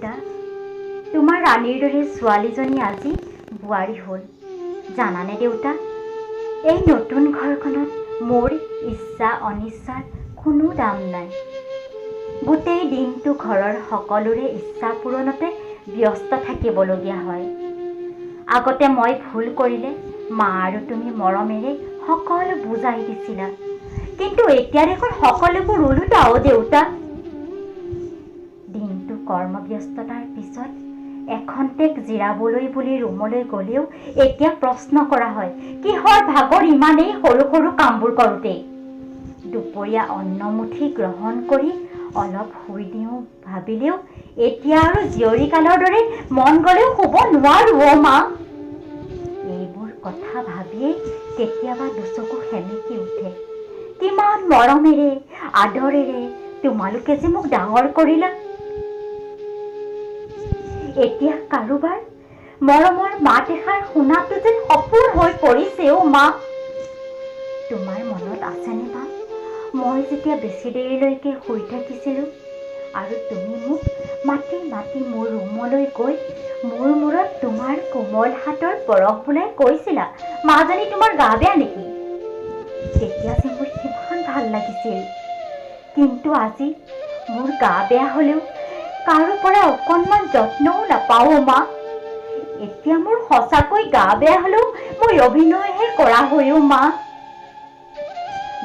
দেউতা, তোমাৰ ৰাণীৰ দৰে ছোৱালীজনী আজি বোৱাৰী হ'ল। জানানে দেউতা, এই নতুন ঘৰখনত মোৰ ইচ্ছা অনিচ্ছাৰ কোনো দাম নাই। গোটেই দিনটো ঘৰৰ সকলোৰে ইচ্ছা পূৰণতে ব্যস্ত থাকিবলগীয়া হয়। আগতে মই ভুল কৰিলে মা আৰু তুমি মৰমেৰে সকলো বুজাই দিছিলা, কিন্তু এতিয়া দেখোন সকলোবোৰ ওলোটা অ' দেউতা। দিনটো কৰ্মব্যস্ততাৰ পিছত এখন্তেক জিৰাবলৈ বুলি ৰুমলৈ গ'লেও এতিয়া প্ৰশ্ন কৰা হয়, কিহৰ ভাগৰ ইমানেই সৰু সৰু কামবোৰ কৰোঁতেই? দুপৰীয়া অন্নমুঠি গ্ৰহণ কৰি অলপ শুই দিওঁ ভাবিলেও এতিয়া আৰু জীয়ৰী কালৰ দৰে মন গ'লেও শুব নোৱাৰো অ' মা। এইবোৰ কথা ভাবিয়েই কেতিয়াবা দুচকু সেমেকি উঠে। কিমান মৰমেৰে আদৰেৰে তোমালোকে যে মোক ডাঙৰ কৰিলা। এতিয়া কাৰোবাৰ মৰমৰ মাত এষাৰ শুনাটো যেন সপোন হৈ পৰিছে অ' মা। তোমাৰ মনত আছেনে মা, মই যেতিয়া বেছি দেৰিলৈকে শুই থাকিছিলোঁ আৰু তুমি মোক মাতি মাতি মোৰ ৰুমলৈ গৈ মোৰ মূৰত তোমাৰ কোমল হাতৰ পৰশ বুলাই কৈছিলা, মাজনী, তোমাৰ গা বেয়া নেকি? তেতিয়া যে মোৰ কিমান ভাল লাগিছিল। কিন্তু আজি মোৰ গা বেয়া হ'লেও কাৰো পৰা অকণমান যত্নও নাপাওঁ মা। এতিয়া মোৰ সঁচাকৈ গা বেয়া হ'লেও মই অভিনয়হে কৰা হৈও মা।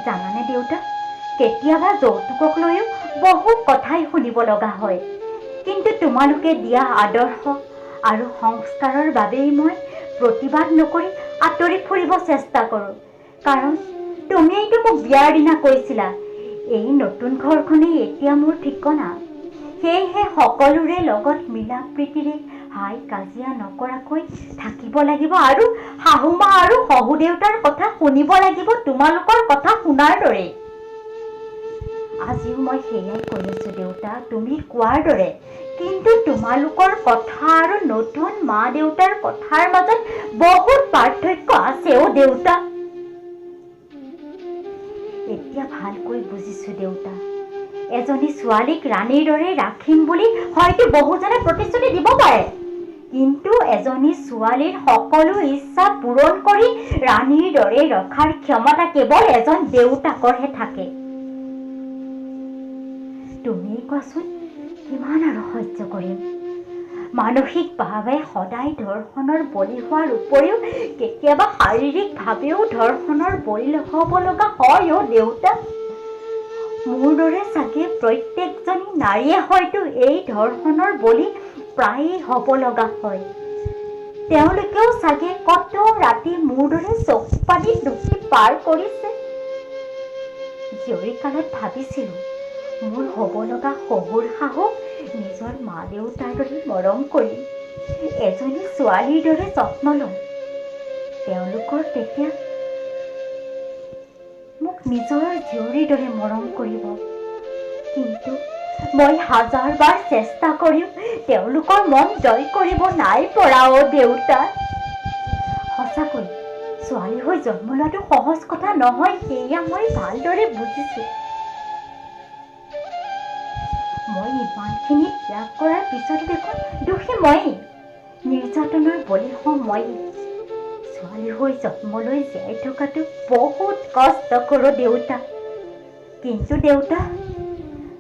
জানানে দেউতা, কেতিয়াবা যৌতুকক লৈও বহু কথাই শুনিব লগা হয়, কিন্তু তোমালোকে দিয়া আদৰ্শ আৰু সংস্কাৰৰ বাবেই মই প্ৰতিবাদ নকৰি আঁতৰি ফুৰিব চেষ্টা কৰোঁ। কাৰণ তুমিয়েইতো মোক বিয়াৰ দিনা কৈছিলা, এই নতুন ঘৰখনেই এতিয়া মোৰ ঠিকনা। সেয়েহে সকলোৰে লগত মিলা প্ৰীতিৰে হাই কাজিয়া নকৰাকৈ থাকিব লাগিব আৰু শাহুমা আৰু শহুৰ দেউতাৰ কথা শুনিব লাগিব তোমালোকৰ কথা শুনাৰ দৰে। আজিও মই সেয়াই কৈ আছো দেউতা, তুমি কোৱাৰ দৰে। কিন্তু তোমালোকৰ কথা আৰু নতুন মা দেউতাৰ কথাৰ মাজত বহুত পাৰ্থক্য আছে অ' দেউতা। এতিয়া ভালকৈ বুজিছো দেউতা, এজনী ছোৱালীক ৰাণীৰ দৰে ৰাখিম বুলি হয়তো বহুজনে প্ৰতিশ্ৰুতি দিব পাৰে, কিন্তু এজনী ছোৱালীৰ সকলো ইচ্ছা পূৰণ কৰি ৰাণীৰ দৰে ৰখাৰ ক্ষমতা কেৱল এজন দেউতাকৰহে থাকে। তুমি কোৱাচোন, কিমান আৰু সহ্য কৰিম? মানসিকভাৱে সদায় ধৰ্ষণৰ বলি হোৱাৰ উপৰিও কেতিয়াবা শাৰীৰিকভাৱেও ধৰ্ষণৰ বলি হ'ব লগা হয় অ' দেউতা। মোৰ দৰে চাগে প্ৰত্যেকজনী নাৰীয়ে হয়তো এই ধৰ্ষণৰ বলি প্ৰায়েই হ'ব লগা হয়। তেওঁলোকেও চাগে কত ৰাতি মোৰ দৰে চকু পানী টুকি পাৰ কৰিছে। জীয়ৰী কালত ভাবিছিলোঁ, মোৰ হ'ব লগা শহুৰ শাহুক নিজৰ মা দেউতাৰ দৰে মৰম কৰিম, এজনী ছোৱালীৰ দৰে যত্ন ল'ম। তেওঁলোকৰ তেতিয়া মোক নিজৰ জীয়ৰীৰ দৰে মৰম কৰিব। কিন্তু মই হাজাৰবাৰ চেষ্টা কৰিও তেওঁলোকৰ মন জয় কৰিব নাই পৰা অ' দেউতা। সঁচাকৈ ছোৱালী হৈ জন্ম লোৱাটো সহজ কথা নহয়, সেয়া মই ভালদৰে বুজিছোঁ। মই ইমানখিনি ত্যাগ কৰাৰ পিছতো দেখোন দোষী ময়েই, নিৰ্যাতনৰ বলি হওঁ ময়েই। ছোৱালী হৈ জন্ম লৈ জীয়াই থকাটো বহুত কষ্টকৰ দেউতা। কিন্তু দেউতা,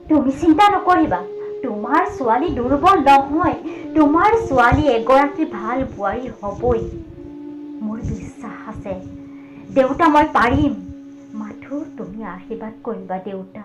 তুমি চিন্তা নকৰিবা। তোমাৰ ছোৱালী দুৰ্বল নহয়। তোমাৰ ছোৱালী এগৰাকী ভাল বোৱাৰী হ'বই, মোৰ বিশ্বাস আছে। দেউতা, মই পাৰিম, মাথো তুমি আশীৰ্বাদ কৰিবা দেউতা।